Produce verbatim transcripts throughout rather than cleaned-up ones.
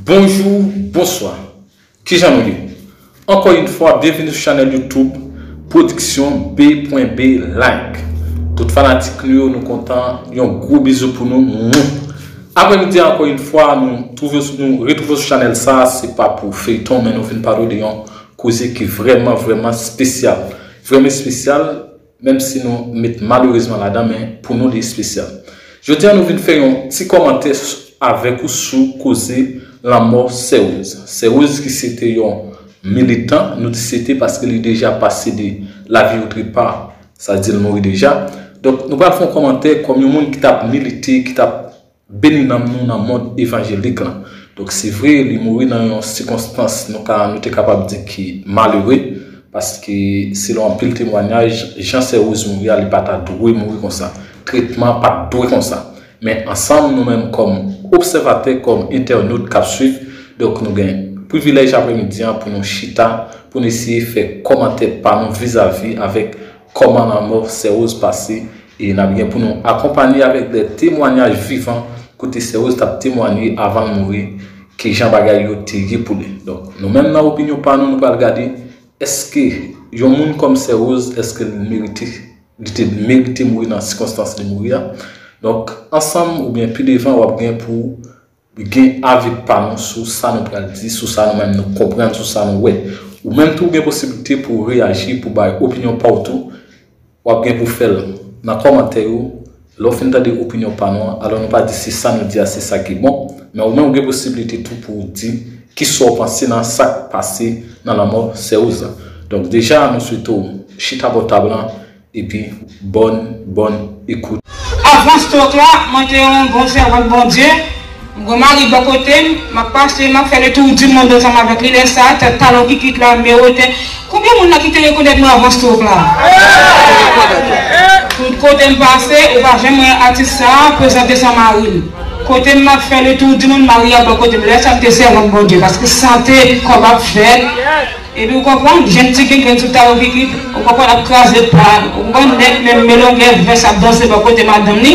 Bonjou, bonswa. Kijan nou ye? Ankò yon fwa, byenveni sou chanèl YouTube Pwodiksyon B pwen B Like. Tout fanatik nou yo, nou kontan. Yon gwo bizou pou nou. Mwah. Aprèmidi a, ankò yon fwa, nou twouve, nou retwouve sou chanèl sa, se pa pou feyton, men nou vin pale de yon koze ki vrèman, vrèman espesyal. Vrèman espesyal, menm si nou met malerezman ladan, men pou nou li espesyal. Jodi a nou vin fè yon ti kòmantè s- avèk ou sou koze lanmò Sè Rose. Sè Rose ki se te yon militan, nou di se te paske li deja pase de lavi otrepa, sa di l mouri deja. Donk nou pral fè yon kòmantè kòm yon moun ki t ap milite, ki t ap beni nanm nou nan mond evanjelik lan. Donk se vre li mouri nan yon sikonstans nou ka, nou te kapab di ki malere, paske selon anpil temwanyaj, jan Sè Rose mouri a, li pa ta dwe mouri konsa. Tretman pa t dwe konsa. Men ansanm nou menm kòm obsèvatè, kòm entènot k ap swiv, donk nou gen privilèj aprèmidi an pou nou chita, pou nou eseye fè kòmantè pa nou vizavi avèk kòman lanmò Sè Rose pase, e n ap gen pou nou akonpanye avèk de temwanyaj vivan kote Sè Rose t ap temwanye avan l mouri kijan bagay yo te ye pou li. Donk nou menm nan opinyon pa nou, nou pral gade èske yon moun kòm Sè Rose, èske l merite, li te merite mouri nan sikonstans li mouri a. Donk ansanm oubyen pi devan w ap gen pou gen avi pa nou sou sa nou pral di, sou sa nou menm nou konprann, sou sa nou wè. Ou menm tou gen posiblite pou w reyaji, pou w bay opinyon pa w tou. W ap gen pou w fè l nan kòmantè yo. Lè w fin tande opinyon pa nou an, alò nou pa di se sa nou di a se sa ki bon, men ou menm ou gen posiblite tou pou w di kisa w panse nan sa k pase nan lanmò Sè Rose la. Donk deja nou swete w chita bò tab lan, epi bòn, bòn ekout. Avan stroke la, mwen te yon bon sèvant Bondye. Mwen gen mari bò kote m, m ap pase, m ap fè le tour du monde ansanm avèk li. Lè sa a, tèt talon kikit la, m miwote. Konbyen moun la ki te rekonèt mwen avan stroke la? Tout kote m pase, ou pa janm wè atis sa a prezante san mari l. Kote m ap fè le tour du monde, mari a bò kote m. Lè sa a, m te sèvant Bondye, paske sante kòb ap fèt. Epi ou konprann, jèn ti grenn sou talon kikit, ou konprann ap kraze pa, ou konprann nèg menm melongè vès ap danse bò kote madanm li.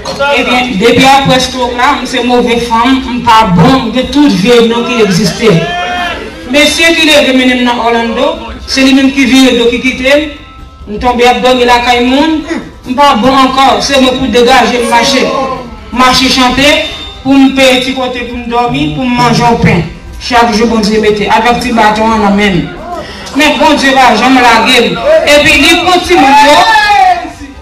Ebyen, depi aprè stroke la, m se move fanm, m pa bon, m gen tout vye non ki egziste. Mesye ki leve mennen m nan Orlando, se li menm ki vire do ki kite m. M tonbe ap dòmi lakay moun, m pa bon ankò, se mwen pou degaje m mache. Mache chante, pou m peye ti kote pou m dòmi, pou m manje yon pen. Chak jou Bondye mete, avèk ti baton an nan men m. Men Bondye pa janm lage m. Epi li pran timoun yo.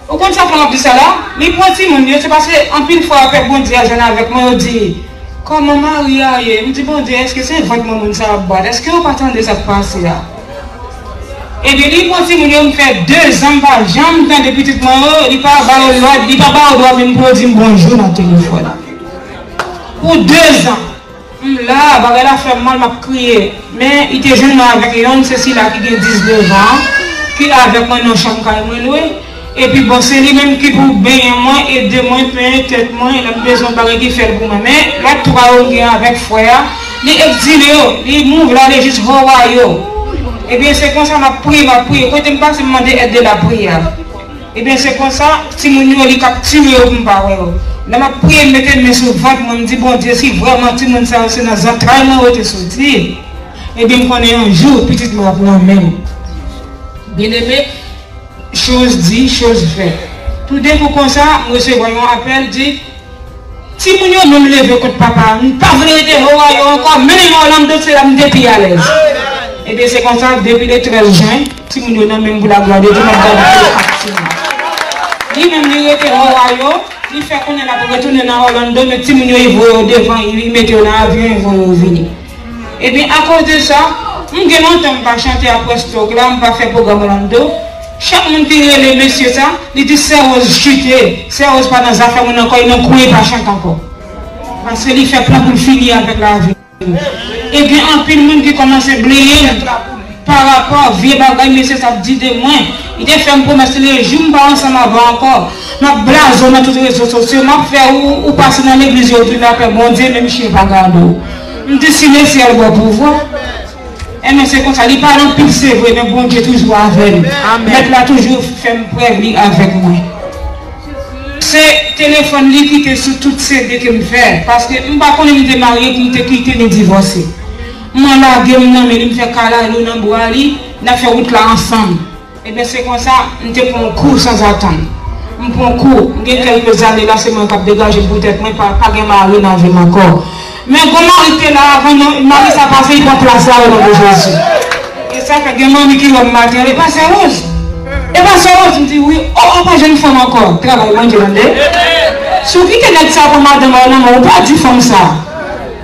Ou konn sa fè m ap di sa la? Li pran timoun yo, se paske anpil fwa yo pè Bondye a jwenn avèk mwen, yo di, kòman mari a ye? M di, Bondye, èske se vant mwen moun sa ap bat? Èske ou pa tande sa k pase a? Ebyen, li pran timoun yo, m fè dezan m pa janm tande pitit mwen yo, li pa ba yo lòd, li pa ba yo dwa menm pou yo di m bonjou nan telefòn. Pou dezan, m la, bagay la fè m mal, m ap kriye. Men, li te jwenn mwen avèk yonn, se sila ki gen diznèf an, ki avèk mwen nan chanm kay mwen lwe. Epi bon, se li menm ki pou benyen mwen, ede mwen, penyen tèt mwen, lè m bezwen bagay ki fè l pou mwen. Men, lòt twa yo m gen avèk frè a, li egzile yo, li move l ale jis Hawaii yo. Ebyen, se konsa m ap priye, m ap priye. Kote m pase, m mande èd de lapriyè. Ebyen, se konsa, timoun yo, li kaptire yo pou m pa wè yo. Lè m ap priye, m mete men sou vant mwen, m di, Bondye, si vrèman timoun sa yo se nan zantray mwen yo te soti, ebyen, m konnen yon jou, pitit mwen ap nan men m. Byeneme, Chose dit, chose faite. Toudenkou konsa, m resevwa yon apèl, di, timoun yo menm leve kont papa a, m pa vle rete Ohio ankò, mennen m Orlando, se la m te pi alèz. Ebyen, se konsa, depi le trèz jen, timoun yo nan men m pou laglwa de Dye, m ap gade ak timoun. Li menm, li rete Ohio, li fè konnen l ap retounen nan Orlando, men timoun yo, li voye yo devan, li mete yo nan avyon, li voye yo vini. Ebyen, akoz de sa, m gen lontan m pa chante aprè stroke la, m pa fè pwogram Orlando. Chak moun ki rele mesye sa, li di Sè Rose chite, Sè Rose pa nan zafè moun ankò, li nan kwen, li pa chante ankò. Paske li fè plan pou l fini avèk lavi. Ebyen, anpil moun ki kòmanse bliye m. Pa rapò vye bagay mesye sa ap di de mwen. Li te fè m pwomès le jou m pa ansanm avè w ankò, m ap blaze w nan tout rezo sosyo, m ap fè ou, ou pase nan legliz yo, ou tounen apre Bondye, menm chen pa gade w. M di si Lesyèl ba w pouvwa. Enben se konsa, li pale anpil se vre, men Bondye toujou avè m. Mèt la toujou fè m prèv li avèk mwen. Se telefòn li ki te sou tout C D ke m fè, paske m pa konnen li te marye pou m te kite li divòse. M lage m nan men li, m fè kalalou nan bra li, n ap fè wout la ansanm. Ebyen, se konsa, m te pran yon kou sanzatann. M pran yon kou, m gen kèlke zane la, se mwen k ap degaje m pou tèt mwen, pa, pa gen mari nan vi m ankò. Men gon mari ki te la avan, non, mari sa pase, li pran plas la, o non de Jezi. E sa fè gen manmi ki wè m maten, e pa sè Rose. E pa sè Rose, m di wi, o, o, pa jèn fanm ankò. Travay Bondye, tande. Si w kite nèg sa pran madanm ou nan men w, ou pèdi fanm sa.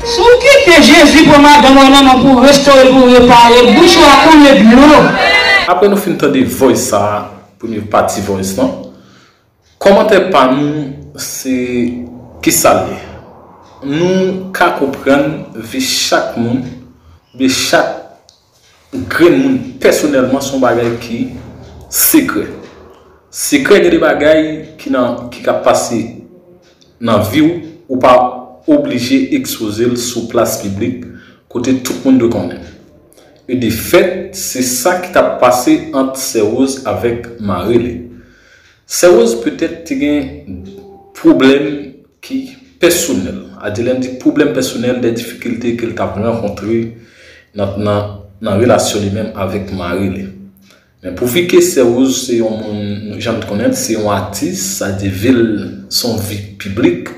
Si w kite Jezi pran madanm ou nan men w pou restore l, pou repare l, bouch ou a koule dlo. Apre nou fin tande voice sa, premye pati voice lan, kòmantè pa nou se kisa l ye? Nou ka konprann vi chak moun, oubyen chak grenn moun pèsonèlman se yon bagay ki sekrè. Sekrè gen de bagay ki nan, ki ka pase nan vi w, ou pa oblije ekspoze l sou plas piblik kote tout moun dwe konnen. E de fèt, se sa ki t ap pase ant Sè Rose avèk mari li. Sè Rose petèt te gen pwoblèm ki pèsonèl. A di lè n di pwoblèm pèsonèl, de difikilte ke l t ap rankontre nan, nan, nan relasyon li menm avèk mari li. Men pouvi ke Sè Rose se yon moun, jan n konnen l, se yon atis, sa di vi l se yon vi piblik.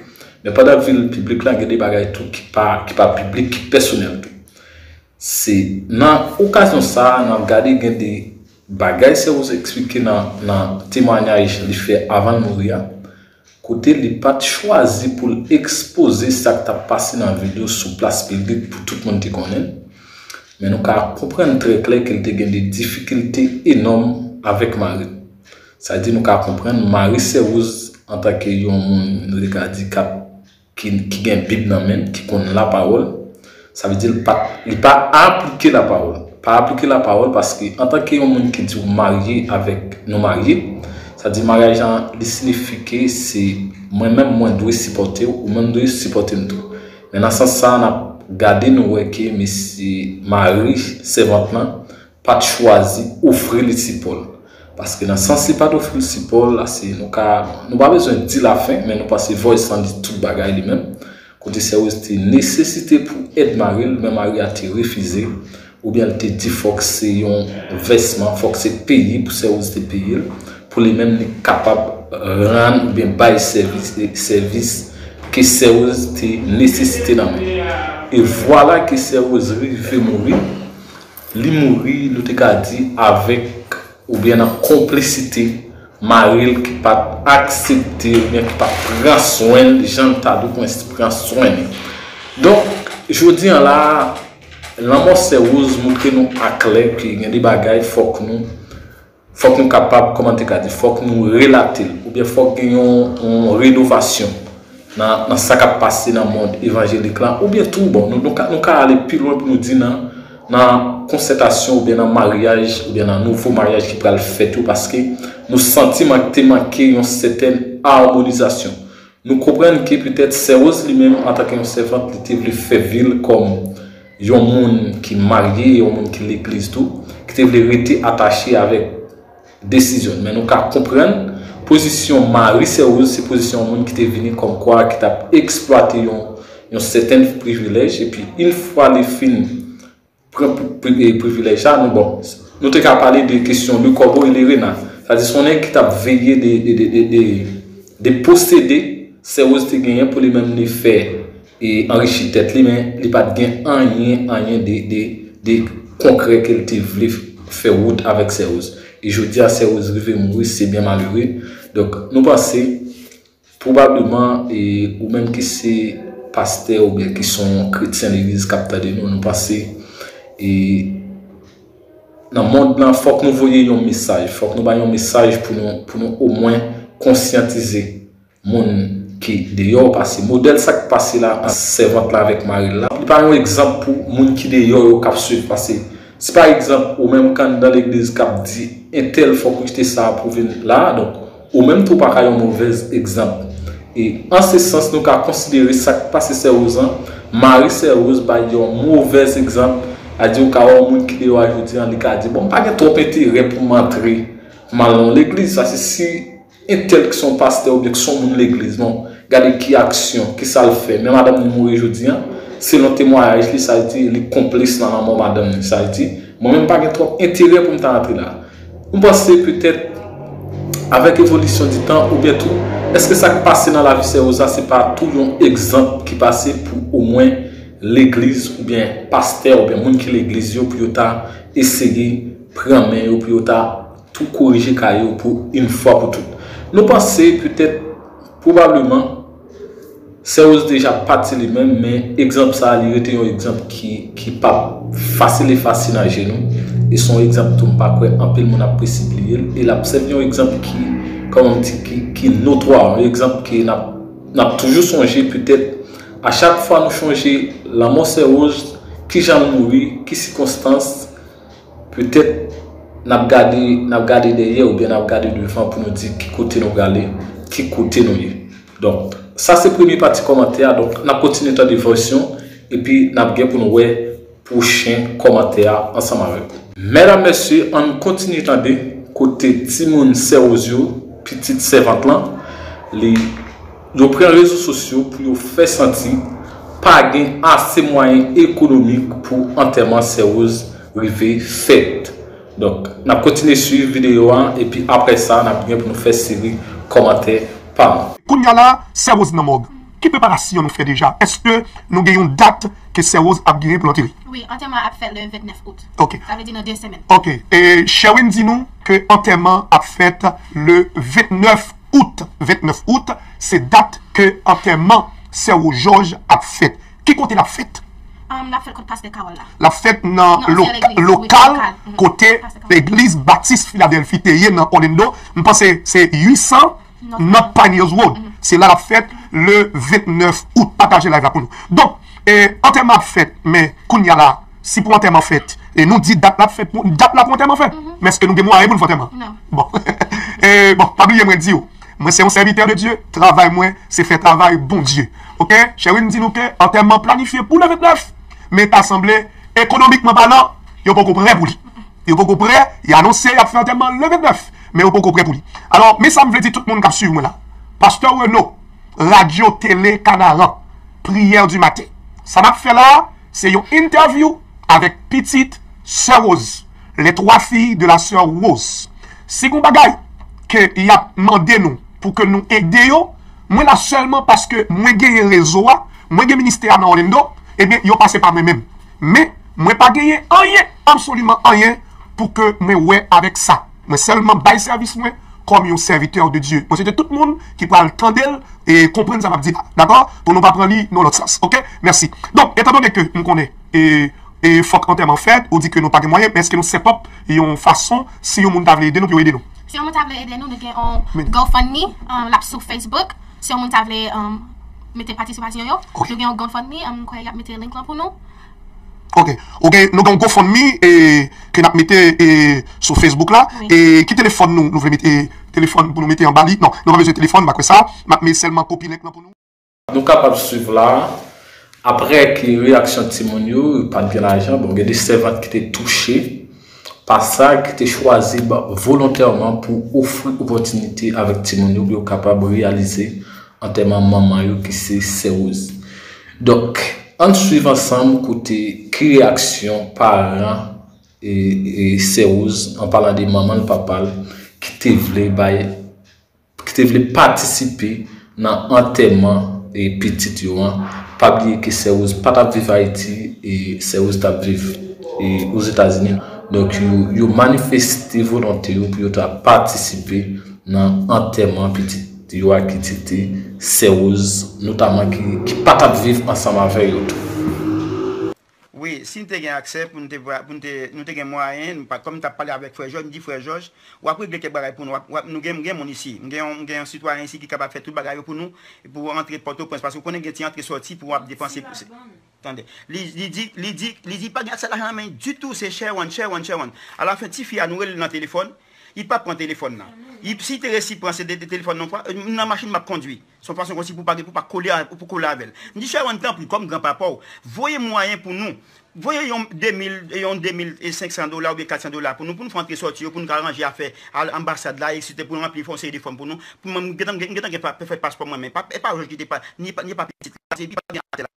Men pandan vi l piblik la, gen de bagay tou ki pa, ki pa piblik, ki pèsonèl tou. Se nan okazyon sa a, n ap gade gen de bagay Sè Rose eksplike nan, nan temwayaj li fè avan l mouri a, kote li pa t chwazi pou l ekspoze sa k t ap pase nan vi l yo sou plas piblik pou tout moun te konnen l. Men nou ka konprann trè klè ke l te gen de difikilte enòm avèk mari l. Sa di nou ka konprann mari Sè Rose antanke yon moun, nou te ka di, k ap ki, ki gen Bib nan men l, ki konn lapawòl, sa vle di l pa, li pa aplike lapawòl. Pa aplike lapawòl paske antanke yon moun ki di w marye avèk, nou marye, sa di maryaj lan, li siyifi ke se mwen menm mwen dwe sipòte w, ou menm dwe sipòte m tou. Men nan sans sa a, n ap gade nou wè ke mesye mari sèvant lan pa t chwazi ofri li sipò l. Paske nan sans li pa t ofri l sipò l, la se nou ka, nou pa bezwen di lafen, men nou panse voice lan di tout bagay li menm. Kote Sè Rose te nesesite pou èd mari l, men mari a te refize, oubyen l te di fòk se yon vèsman, fòk se peye pou Sè Rose te peye l, pou li menm li kapab rann oubyen bay sèvis, sèvis ke Sè Rose te nesesite nan men. E vwala ke Sè Rose rive mouri, li mouri, nou te ka di, avèk oubyen nan konplisite mari l ki pa t aksepte oubyen ki pa t pran swen l jan l ta dwe pran, pran swen li. Donk, jodi a la, lanmò Sè Rose montre nou aklè ke gen de bagay fòk nou, fòk nou kapab, kòman te ka di, fòk nou relate l, oubyen fòk gen yon, yon renovasyon nan, nan sa k ap pase nan mond evanjelik la, oubyen tou, bon, nou, nou ka, nou ka ale pi lwen pou nou di nan, nan konsètasyon oubyen nan maryaj, oubyen nan nouvo maryaj ki pral fèt yo, paske nou santi man-, te manke yon sètèn amonizasyon. Nou konprann ke petèt Sè Rose li menm, antanke yon sèvant, li te vle fè vi l kòm yon moun ki marye, yon moun ki legliz tou, ki te vle rete atache avèk desizyon l. Men nou ka konprann pozisyon mari Sè Rose, se pozisyon yon moun ki te vini kòmkwa ki t ap eksplwate yon, yon sèten privilèj, epi yon fwa li fin pran pri-, pri-, e, privilèj sa, nou, bon, nou te ka pale de kesyon le corbeau et le renard. Sa di se yon nèg ki t ap veye de, de, de, de, de, de posede Sè Rose te genyen pou li menm li fè e anrichi tèt li, men li pa t gen anyen, anyen de, de, de konkrè ke l te vle fè wout avèk Sè Rose. E jodi a, Sè Rose rive mouri, se byen malere. Donk, nou panse, pwobableman, e, ou menm ki se pastè oubyen ki se yon kretyen legliz k ap tande nou, nou panse, e, nan mond lan, fòk nou voye yon mesaj, fòk nou bay yon mesaj pou nou, pou nou omwen konsyantize moun ki deyò, paske modèl sa k pase la ant sèvant la avèk mari l la, li pa yon egzanp pou moun ki deyò yo k ap swiv, paske si pa egzanp ou menm k anndan legliz k ap di entèl fòk ou kite sa pou vin la, donk ou menm tou pa ka yon movèz egzanp. E an se sans nou ka konsidere sa k pase Sè Rose an, mari Sè Rose bay yon movèz egzanp, a di ou ka wè yon moun ki deyò a jodi an, li ka di bon, m pa gen twòp enterè pou m antre, pou m al nan yon legliz, paske si entèl ki se yon pastè oubyen ki se yon moun legliz, non. Gade ki aksyon, ki sa l fè. Men madanm li mouri jodi a, selon temwayaj li, sa vle di li konplis nan lanmò madanm li. Sa vle di, mwen menm m pa gen twòp enterè pou m ta antre la. M panse petèt, avèk evolisyon di tan, oubyen tou, èske sa k pase nan lavi Sè Rose la, se pa tou yon egzanp ki pase pou omwen legliz oubyen pastè oubyen moun ki legliz yo, pou yo ta eseye pran men yo, pou yo ta tou korije kay yo pou yon fwa pou tout. Nou panse petèt, pwobableman, Sè Rose deja pati li menm, men egzanp sa a, li rete yon egzanp ki, ki p ap fasil efase nan je nou. E se yon egzanp tou, m pa kwè anpil moun ap prese bliye l. E l ap sèvi yon egzanp ki, kòman m di, ki, ki notwa, yon egzanp ke n ap, n ap toujou sonje petèt a chak fwa nou chonje lanmò Sè Rose, kijan l mouri, ki sikonstans, petèt n ap gade, n ap gade dèyè oubyen n ap gade devan pou nou di ki kote nou prale, ki kote nou ye. Donk, sa se premye pati kòmantè a. Donk, n ap kontinye tande vòs yo, epi n ap gen pou nou wè pwochen kòmantè a ansanm avèk ou. Medam, mesye, ann kontinye tande kote timoun Sè Rose yo, pitit sèvant lan, li, yo pran rezo sosyo pou yo fè santi pa gen ase mwayen ekonomik pou antèman Sè Rose rive fèt. Donk, n ap kontinye swiv videyo a, epi apre sa, n ap gen pou nou fè seri kòmantè pa nou. Kounye a la, Sè Rose nan mòg. Ki preparasyon nou fè deja? Èske nou gen yon dat ke Sè Rose ap genyen pou l antere? Wi, antèman ap fèt le vennèf out. Ok. Sa vle di nan de semèn. Ok. E Sherwin di nou ke antèman ap fèt le vennèf out. Vennèf out, se dat ke antèman Sè Rose Jòj ap fèt. Ki kote l ap fèt? Um, l ap fèt kot pastè Carole la. L ap fèt nan lo-, lokal kote legliz Batis Filadèlfi te ye nan Orlando. M panse se uit san North Pioneers Road. Se la l ap fèt le vennèf out. Pataje live la pou nou. Donk, e, antèman ap fèt, men kounye a la, si pou antèman fèt, e nou di dat la ap fèt, pou, dat la pou antèman fèt. Men èske nou gen mwayen pou nou fè antèman? Non. Bon. E, bon, pa bliye mwen di w, mwen se yon sèvitè de Dye, travay mwen, se fè travay Bondye. Ok? Sherwin di nou ke antèman planifye pou le vennèf, men ta sanble, ekonomikman palan, yo poko prè pou li. Yo poko prè, y anonse y ap fè antèman le vennèf, men yo poko prè pou li. Alò, men sa m vle di tout moun k ap swiv mwen la. Pastè Renaud, Radyo Tele Kanaran, Priyè di maten. Sa n ap fè la a, se yon entèvyou avèk pitit Sè Rose, les trois filles de la sœur Rose. Si gon bagay ke y ap mande nou pou ke nou ede yo, mwen la sèlman paske mwen genyen rezo a, mwen gen ministè a nan Orlando, ebyen, yo pase pa mwen menm. Men, mwen pa genyen anyen, absoliman anyen, pou ke mwen wè avèk sa. Mwen sèlman bay sèvis mwen kòm yon sèvitè de Dye. Mwen swete tout moun ki pral tande l e konprann sa m ap di la. Dakò? Pou nou pa pran li nan lòt sans. Ok? Mèsi. Donk, etandone ke m konnen, e, e fòk antèman fèt, ou di ke nou pa gen mwayen, men èske nou set up yon fason, si yon moun ta vle ede nou, pou yo ede nou? Si yon moun ta vle ede nou, nou gen yon GoFundMe, um, l ap sou Facebook. Si yon moun ta vle, um, mete patisipasyon yo, ok, nou gen yon GoFundMe, um, m kwè y ap mete link lan pou nou. Ok, ok, nou gen yon GoFundMe, e, ke n ap mete, e, sou Facebook la. Wi. E ki telefòn nou, nou vle mete, e, telefòn pou nou mete anba li? Non, nou pa bezwen telefòn, m pa kwè sa. M ap mete sèlman kopi link lan pou nou. Nou kapab swiv la, apre ke reyaksyon timoun yo, yo pa t gen lajan, bon, gen de sèvant ki te touche pa sa, ki te chwazi ba, volontèman pou ofri opòtinite avèk timoun yo, pou yo kapab reyalize antèman manman yo, ki se Sè Rose. Donk, ann swiv ansanm kote ki reyaksyon paran e, e Sè Rose, an palan de manman l, papa l, ki te vle bay ki te vle patisipe nan antèman e pitit yo an. Pa bliye ke Sè Rose pa t ap viv Ayiti, e Sè Rose t ap viv, e, Ozetazini. Donk, yo, yo manifeste volonte yo pou yo ta patisipe nan antèman pitit yo a ki se te Sè Rose, notaman ki, ki pa t ap viv ansanm avè yo tou. Wi, si n te gen aksè pou n te, pou n te, nou te gen mwayen, nou pa, kòm m t ap pale avèk frè Jòj, m di, "Frè Jòj, w ap regle kèk bagay pou nou, w ap, w ap, nou gen, m gen moun isi, m gen yon, m gen yon sitwayen isi ki kapab fè tout bagay yo pou nou, pou antre Pòtoprens, paske w konnen gen ti antre sòti pou w ap depanse." Tande, li, li di, li di, li di pa gen aksè lajan nan men ditou, se Sherwin, Sherwin, Sherwin. Alafen, tifi a, nou rele l nan telefòn, li pa pran telefòn nan. Li, si li te resi pran se te, te telefòn nan fwa, nan machin m ap kondwi. Se yon fason kòmsi pou pa, pou pa kole a, pou kole avè l. M di, Sherwin, tanpri, kòm granpapa w, voye mwayen pou nou. Voye yon de mil, yon de mil senk san dola oubyen kat san dola pou nou, pou nou fè antre sòti yo, pou nou ka ranje afè al anbasad la, etsetera, pou nou ranpli, fè yon seri de fòm pou nou. Pou mwen, m gentan, m gentan gen pa, fè paspò mwen, men pa, e pa Jòj ki te pa, ni pa, ni pa pitit la, se li pa gen atè la.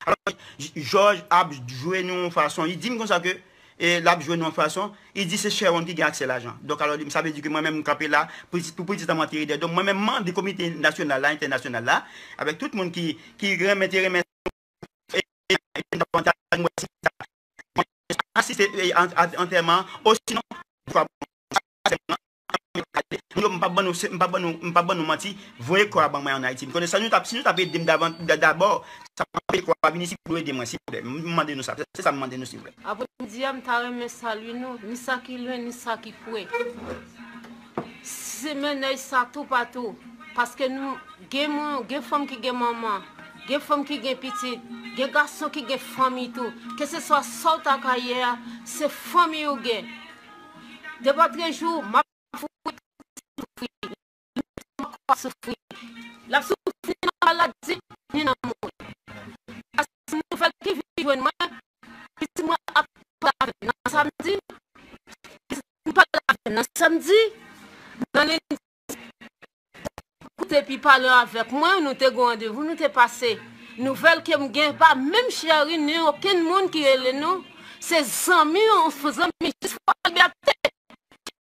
Alò, J-, Jòj ap jwe nou yon fason, li di m konsa ke, e, l ap jwe nou yon fason, li di se Sherwin ki gen aksè lajan. Donk, alò, sa vle di ke mwen menm, m kanpe la, pou, pou pitit an m antere dèyè do m. Mwen menm, m mande komite nasyonal la, entènasyonal la, avèk tout moun ki, ki renmen, te renmen asiste, e, an-, an-, antèman, osinon, fwa, m p ap ban nou, m p ap ban nou, m p ap ban nou manti, voye kò a ban mwen ann Ayiti. M konnen sa nou t ap, si nou t ap ede m davan, da-, dabò, sa voye kò a vin isit pou ede mwen, silvouplè. M mande nou sa, se sa m mande nou, silvouplè. Apre m di a, m ta renmen salye nou, ni sa ki lwen, ni sa ki pre. Simen nèj sa toupatou, paske nou gen moun, gen fanm ki gen manman, gen fanm ki gen pitit, gen gason ki gen fanmi tou. Keseswa sa w ta ka ye a, se fanmi ou gen. Depi trè jou, m ap soufri, m ap soufri. L ap soufri nan maladi, ni nan mouri. Paske nouvèl ki vin jwenn mwen, pitit mwen ap pale avè l nan samdi, pitit mwen pale avè l nan samdi, nan lendi, koute epi pale avèk mwen, nou te gen randevou, nou te pase. Nouvèl ke m gen, pa menm Sherwin, ni okenn moun ki rele nou. Se zanmi, yon zanmi jis fwa libète.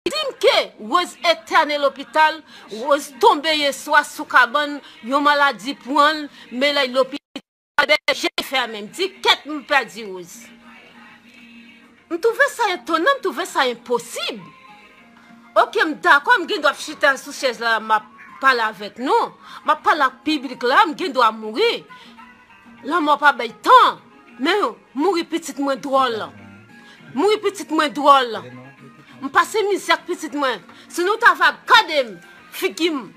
Di m ke Rose entène lopital, Rose tonbe yèswa sou kabann, yon maladi pran l, men lè lopital, bèje fèmen. M di, kèt, m pèdi Rose. M twouve sa etonan, m twouve sa enposib. Oke, m dakò, m gen dwa ap chita sou chèz la, m ap pale avèk nou, m ap pale ak piblik la, m gen dwa mouri. Lanmò pa bay tan, men mouri pitit mwen dwòl. Mouri pitit mwen dwòl. M pase mizè ak pitit mwen. Si nou ta va gade m, figi m,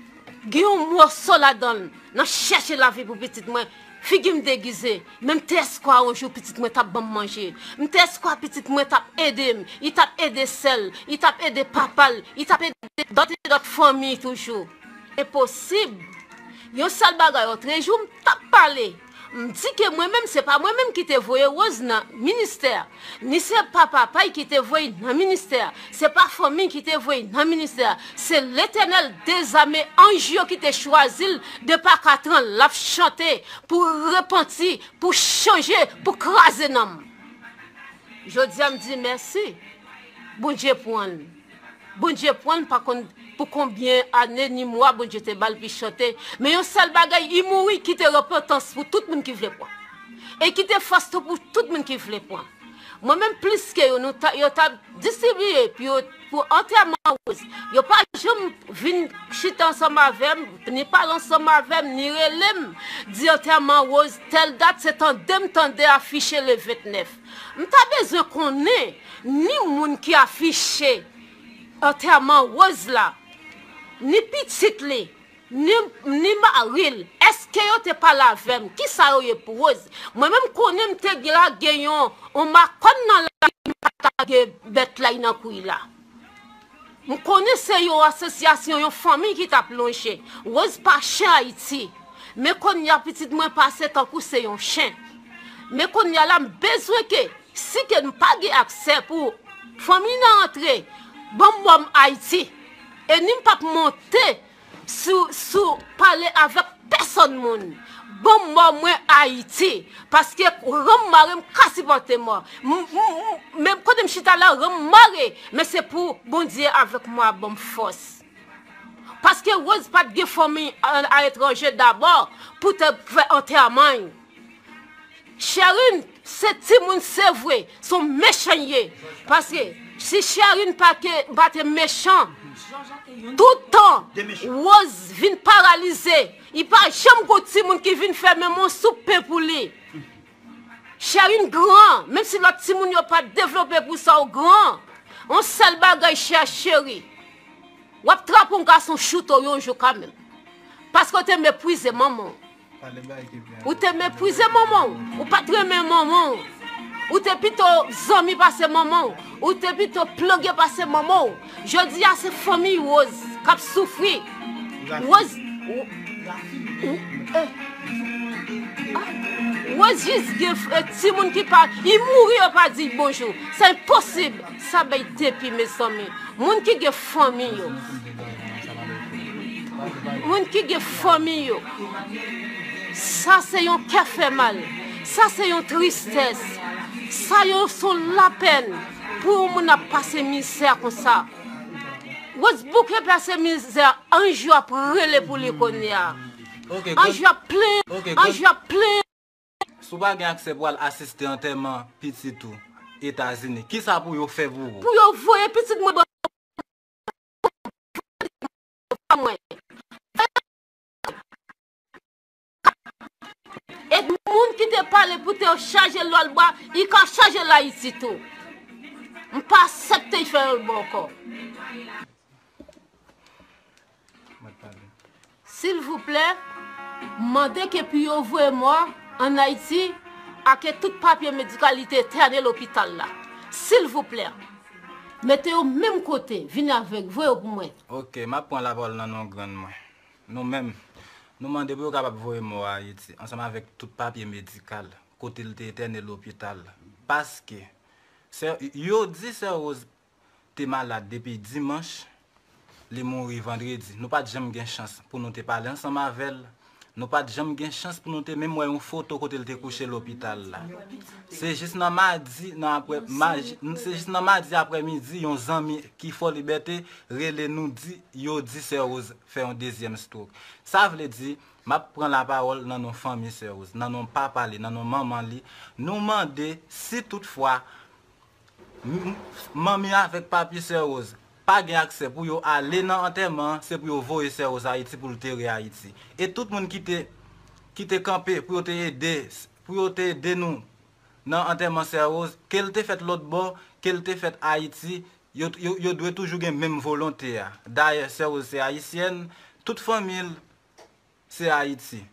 gen yon mòso ladan l, nan chèche lavi pou pitit mwen. Figi m degize, men m te espwa yon jou pitit mwen t ap ban m manje. M te espwa pitit mwen t ap ede m. Li t ap ede sè l, li t ap ede papa l, li t ap ede dòt e dòt fanmi toujou. Enposib. Yon sèl bagay, otrejou, m t ap pale. M di ke mwen menm, se pa mwen menm ki te voye Rose nan ministè. Ni se pa papa l ki te voye l nan ministè. Se pa fanmi l ki te voye l nan ministè. Se Letènèl dezame anj yo ki te chwazi l. Depi katran, l ap chante pou repanti, pou chanje, pou kraze nanm. Jodi a, m di mèsi. Bondye pran l. Bondye pran l, pa konn pou konbyen ane ni mwa Bondye te ba l pou l chante. Men yon sèl bagay, li mouri, kite repantans pou tout moun ki vle pran. E kite fòs tou pou tout moun ki vle pran. Mwen menm plis ke yo, nou ta, yo ta distribiye pou yo, pou antèman Rose. Yo pa janm vin chita ansanm avè m, ni pale ansanm avè m, ni rele m, di antèman Rose, tèl dat, se tande m tande afiche le vennèf. M ta bezwen konnen, ni moun ki afiche antèman Rose la, ni pitit li, ni, ni mari l, èske yo te pale avè m? Kisa yo ye pou Rose? Mwen menm konnen m te gen lage yon, yon makòn nan lari, m pa t lage bèt la nan kwi la. M konnen se yon asosyasyon, yon fanmi ki t ap lonje. Rose pa chen Ayiti. Men kounye a pitit mwen pase tankou se yon chen. Men kounye a la m bezwen ke si ke m pa gen aksè pou fanmi nan antre, ban m mò m Ayiti. E ni m p ap monte sou, sou pale avèk pèsòn moun. Ban m mò mwen Ayiti. Paske ran m mare m ka sipòte mò. M, m, m, men kote m chita la, ran m mare. Men se pou Bondye avèk mwen ap ban m fòs. Paske Rose pa t gen fanmi a, aletranje dabò pou te fè antèman l. Sherine, se timoun, se vre, se yon mechan l ye. Paske si Sherine pa ke, pa te mechan, tout tan, Rose vin paralize. Li pa janm gon timoun ki vin fè menm yon soup pen pou li. Sherine gran, menm si lòt timoun yo pa devlope pou sa w gran. Yon sèl bagay, chè cheri. W ap trape yon gason choute w yon jou kanmenm. Paske w te meprize manman w. Ou te meprize manman w. Ou pa t renmen manman w. Ou te pito zanmi pase manman w. Ou te pito ploge pase manman w. Jodi a se fanmi Rose k ap soufri. Rose, Ou, ou, eh. Ah, Rose jis gen f- eh, timoun ki pa, li mouri, yo pa di bonjou. Se enposib. Sa bay depi, mezanmi. Moun ki gen fanmi yo. Moun ki gen fanmi yo. Sa se yon kè fè mal. Sa se yon tristès. Sa yon, se yon lapèn pou yon moun ap pase mizè konsa. Rose bouke pase mizè, anj yo ap rele pou li kounye a. Ok, anj yo ap plen, ok, anj yo ap plen. Si w pa gen aksè pou al asiste antèman pitit ou Etazini, kisa pou yo fè pou ou? Pou yo voye pitit mwen ban mwen. E moun ki te pale pou te chaje lòlbwa, li ka chaje l Ayiti tou. M pa aksepte fè lòlbwa ankò. Silvouplè, mande ke pou yo voye mò an Ayiti, ake tout papye medikal li te etène lopital la. Silvouplè, mete yo menm kote, vin avèk, voye yo pou mwen. Ok, m ap pran lapawòl nan non grann mwen. Nou menm, nou mande pou yo kapab voye mò a Ayiti, ansanm avèk tout papye medikal, kote l te etène lopital. Paske, sè, yo di sè Rose te malad depi dimanch, li mouri vandredi. Nou pa t janm gen chans pou nou te pale ansanm avè l. Nou pa t janm gen chans pou nou te menm wè yon foto kote l te kouche lopital la. Se jis nan madi, nan aprè, maj- se jis nan madi aprèmidi, yon zanmi ki Fò Libète rele nou di, yo di sè Rose fè yon dezyèm stroke. Sa vle di, m ap pran lapawòl nan non fanmi sè Rose, nan non papa li, nan non manman li. Nou mande si toutfwa m- manmi avèk papi sè Rose pa gen aksè pou yo ale nan antèman an, se pou yo voye sè Rose Ayiti pou l tere Ayiti. E tout moun ki te, ki te kanpe pou yo te ede, pou yo te ede nou nan antèman sè Rose, ke l te fèt lòt bò, ke l te fèt Ayiti, yo, yo, yo dwe toujou gen menm volonte a. Dayè, sè Rose se ayisyèn, tout fanmi l se Ayiti.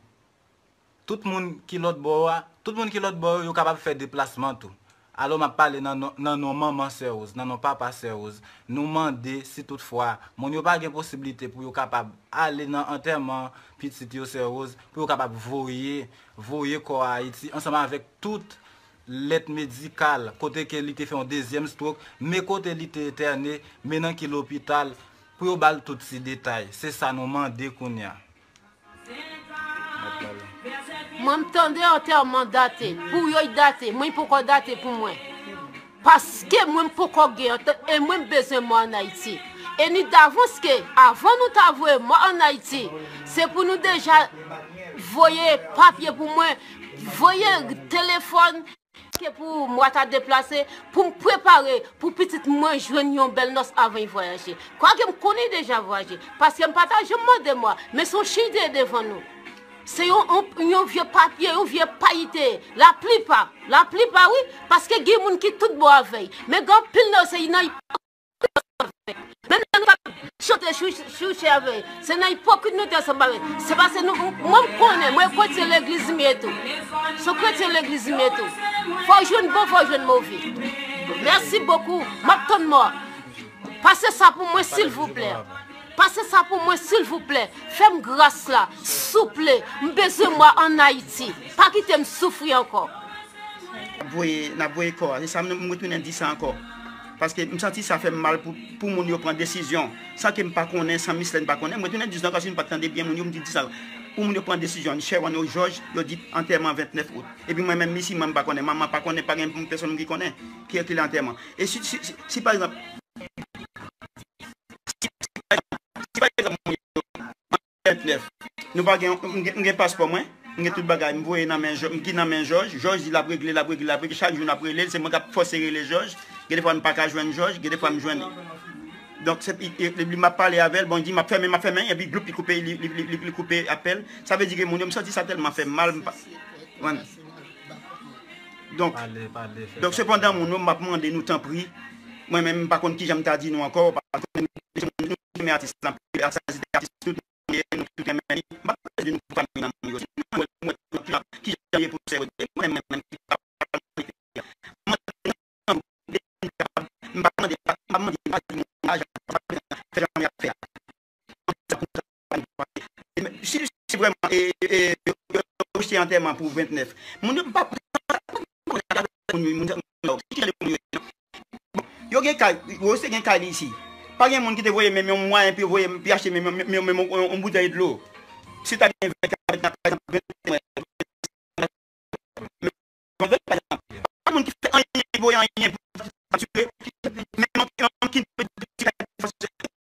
Tout moun ki lòt bò a, tout moun ki lòt bò yo, yo kapab fè deplasman tou. Alò, m ap pale nan non, nan non manman sè Rose, nan non papa sè Rose. Nou mande si toutfwa moun yo pa gen posiblite pou yo kapab ale nan antèman pitit yo sè Rose, pou yo kapab voye, voye kò a Ayiti, ansanm avèk tout lèt medikal, kote ke li te fè yon dezyèm stroke, men kote li te etène, men nan ki lopital, pou yo ba l tout ti detay. Se sa nou mande kounye a. Mwen, m tande antèman date, pou yo, l date, mwen, li poko date pou mwen. Paske mwen, m poko gen ant-, e mwen, m bezwen mò an Ayiti. E ni davans ke, avan nou ta voye mò an Ayiti, se pou nou deja voye papye pou mwen, voye telefòn, ke pou mwa ta deplase, pou m prepare, pou pitit mwen jwenn yon bèl nòs avan l vwayaje. Kwake m konnen l deja vwayaje, paske m pa ta janm mande mwa, men se yon chen li te ye devan nou. Se yon, yon, yon vye papye, yon vye pay li te ye. Laplipa, laplipa wi, paske gen moun ki tout bon avè l. Men gen anpil nan yo, se nan Men lè nou t ap chante chouchè avè l, se nan ipokrit nou te ansanm avè l. Se paske nou, mwen m konnen, mwen kretyen legliz m ye tou. Se yon kretyen legliz m ye tou. Fò w jwenn bon, fò w jwenn move. Mèsi bokou. M ap tann mò. Pase sa pou mwen, silvouplè. Pase sa pou mwen, silvouplè. Fè m gras la, souple. M bezwen mò an Ayiti. Pa kite m soufri ankò. N ap voye, n ap voye kò a. Se sa m, m retounen di sa ankò. Paske m santi sa fè m mal pou, pou moun yo pran desizyon. San ke m pa konnen, san Mislène pa konnen. M retounen di sa ankò, si nou pa t tande byen, moun yo, m di, di sa. Pou moun yo pran desizyon, Sherwan ou Jòj, yo di antèman vennèf out. Epi mwen menm, isi, mwen m pa konnen. Manman pa konnen, pa gen pèsonn ki konnen ki, ki lè antèman. E si, si, si, si pa egzanp, si, si pa egzanp, moun yo vennèf. Nou pa gen, m gen, m gen paspò mwen, m gen tout bagay, m voye nan men Jò-, m ki nan men Jòj. Jòj di l ap regle, l ap regle, l ap regle, chak jou n ap rele l, se mwen k ap fòse rele Jòj. Gen de fwa m pa ka jwenn Jòj, gen de fwa m jwenn li. Donk, se, li, li, li, m ap pale avè l, bon, li di, m ap fèmen, m ap fèmen, epi gloup, li koupe, li, li, li, li, li koupe apèl. Sa vle di ke moun yo, m santi sa tèlman fè m mal, m pa, wè. Donk, pale, pale, fè donk, sa. Sepandan, moun yo, m ap mande nou, tanpri, mwen menm, m pa konn kijan m ta di nou ankò, paske nou, nou renmen atis lan, atis, atis, tout. Nou tout renmen li. M pa bezwen nou pou fanmi nan moun yo. Mwen, mwen, mwen, kijan, kijan ye pou sè yo, mwen, mwen, mwen, mwen, m pa mande, m pa mande, m pa mande, m pa di moun lajan, m pa fè jan y ap fè a. Sa pou sa, pa nou pale. E men, si, si vrèman, e, e, yo, yo, yo rejte antèman pou vennèf. Moun yo pa, moun yo, moun yo, yo gen kay, Rose te gen kay li isi. Pa gen moun ki te voye menm yon mwayen pou yo voye, pou yo achte menm, menm, menm, menm yon, yon boutèy dlo. Si ta gen vennèf, vennèf, vennèf, pa moun ki fè anyen, ki voye anyen pou asire. Men moun ki,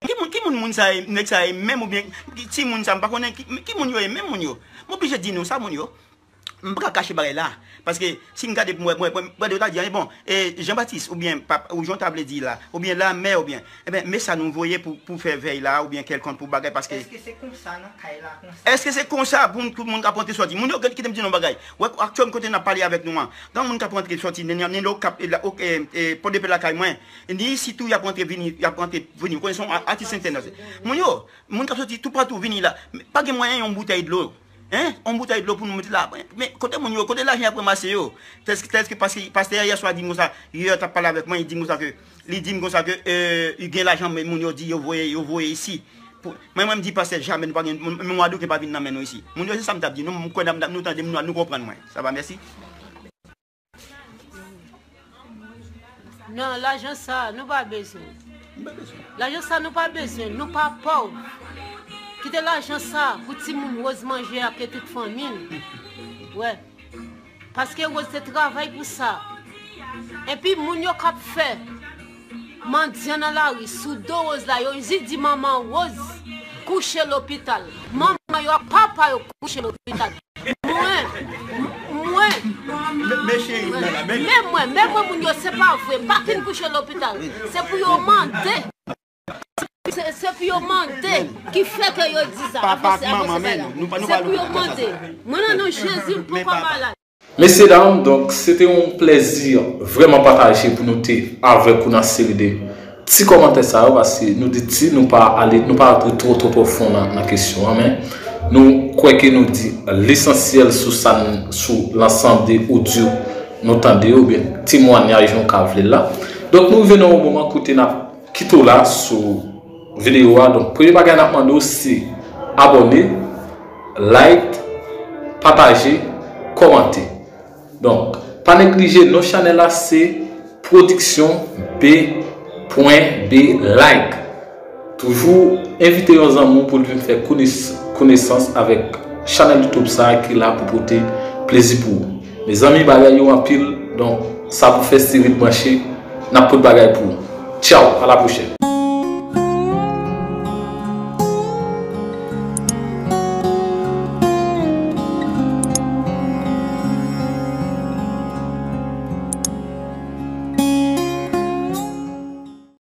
ki moun, ki moun moun sa ye, nèg sa ye menm oubyen ki, ti moun sa, m pa konnen ki, ki moun yo ye, menm moun yo. M oblije di nou sa, moun yo. M pa ka kache bagay la. Paske si m gade pou mwen, mwen, mwen, mwen, yo ta di, bon, e, Jean Baptiste, oubyen, pap, ou jan w ta vle di la, oubyen Lamè, oubyen, ebyen, men sa nou voye pou, pou fè vèy la, oubyen kèlkonk pou bagay, paske Èske se konsa nan kay la, konsa? Èske se konsa pou tout moun k ap rantre sòti? Moun yo, kite m di nou yon bagay. Wè, aktyèl kote n ap pale avèk nou an, gen moun k ap rantre sòti, ni, ni, ni lo k ap, e, la, ok, e, e, Pòdepè lakay mwen, ni sitou y ap rantre vini, y ap rantre vini. Ou konnen se yon a-, atis entènasyonal. Moun yo, moun k ap sòti toupatou vini la. Pa gen mwayen yon boutèy dlo. Hein? Yon boutèy dlo pou nou mete la. Men kote moun yo, kote lajan y ap ranmase yo? Tèlske, tèlske paske pastè a yè swa di m konsa, yè t ap pale avèk mwen, li di m konsa ke, li di m konsa ke, euh, li gen lajan, men moun yo di yo voye, yo voye isi. Pou, mwen, mwen, m di pastè, jamè nou pa gen, men mwa doken pa vin nan men nou isi. Moun yo, se sa m t ap di nou, m kwè n ap, nou tande, nou, nou konprann mwen. Sa va, mèsi. Non, lajan sa, nou pa bezwen. Lajan sa, nou pa bezwen. Nou pa pòv. Kite lajan sa pou timoun Rose manje ak tout fanmi l. Wè. Paske Rose te travay pou sa. Epi moun yo k ap fè mandyan nan lari sou do Rose la, yo jis di manman Rose kouche lopital. Manman yo ak papa yo kouche lopital. Mwen, mwen, Men, men cheri, men la, men men mwen, men mwen, moun yo, se pa vre. M pa fin kouche lopital. Se pou yo mande. Se, se pou yo mande. Ki fè ke yo di sa. Papa ak manman, men nou, nou pa, nou Se pa pou yo lopital. Mande. Mwen, nan non Jezi, m poko malad. Mesye dam, donk, se te yon plèzi vrèman pataje pou nou te avèk ou nan seri de ti kòmantè sa yo, paske nou di ti, nou pa ale, nou pa rantre twò, twò pwofon nan, nan kesyon an, men nou kwè ke nou di lesansyèl sou sa n, sou lansanm de odyo nou tande yo, oubyen temwayaj nou ka vle la. Donk, nou rive nan yon moman kote n ap kite w la sou videyo a. Donk, premye bagay n ap mande w se abòne, like, pataje, kòmante. Donk, pa neglije non chanèl la se Pwodiksyon B pwen B like. Toujou envite yon zanmi w pou l vin fè kones-, konesans avèk chanèl YouTube sa a ki la pou pote plezi pou ou. Mezanmi, bagay yo anpil, donk sa pou fè, se ret branche, n ap pote bagay pou ou. Tchaw, a la pwochèn.